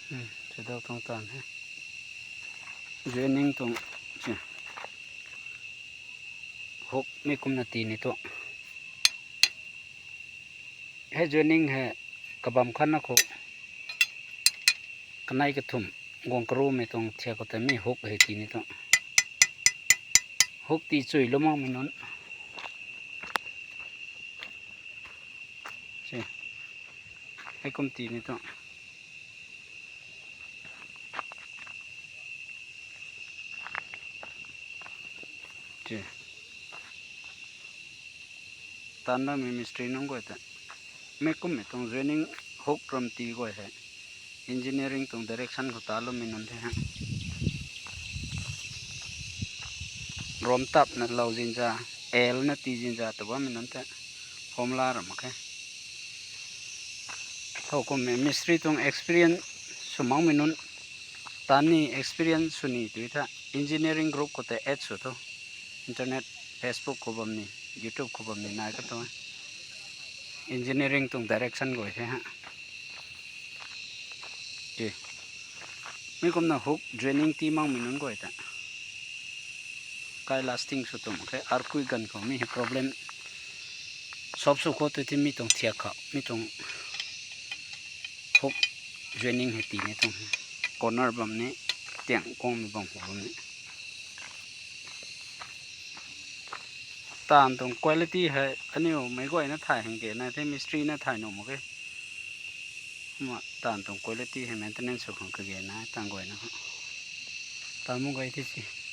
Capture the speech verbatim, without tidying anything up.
Chudau tuang taanv he. Joining tuang, hook mi kumna tii ni tuang. Hei joining hei kabam khatna khou kanei kathumh guang karumei tuang thiak khou tei mi hook hei tii ni tuang. Hook tii chuilou makmei nunc, heikum tii ni tuang. Taanv bammei mistri nunc guay ta, mi kummei tuang joining hook ram tii guay hei engineering tuang direction khou taloumei nunc the. Rom tapna lou zinza, L na tii zinza tw bammei nunc the, formula ra mak khe. Thow kummei mistri tuang experience sw makmei nunc, taanv ni experience sw ni tui tha engineering group khou tei add sw tho. Internet, Facebook khou bam ni, YouTube khou bam ni nai ka tuang engineering tuang direction guay the ha. Mi kumna hook joining tii makmei nunc guay ta kai lasting sw tum khe, earthquake ganv khou mi hei problem solve sw khou tei the mi tuang thiak khou mi tuang hook joining hei tii ni tuang, corner bam ni, tiang kuangmei bam khou bam ni. Taanv tuang quality hei aniu meic guayna thay hang ge na the, mistri na thay nuh mak ge. Kumna taanv tuang quality hei maintenance sw khang kage na taanv guayna, taanv mu guay thi si.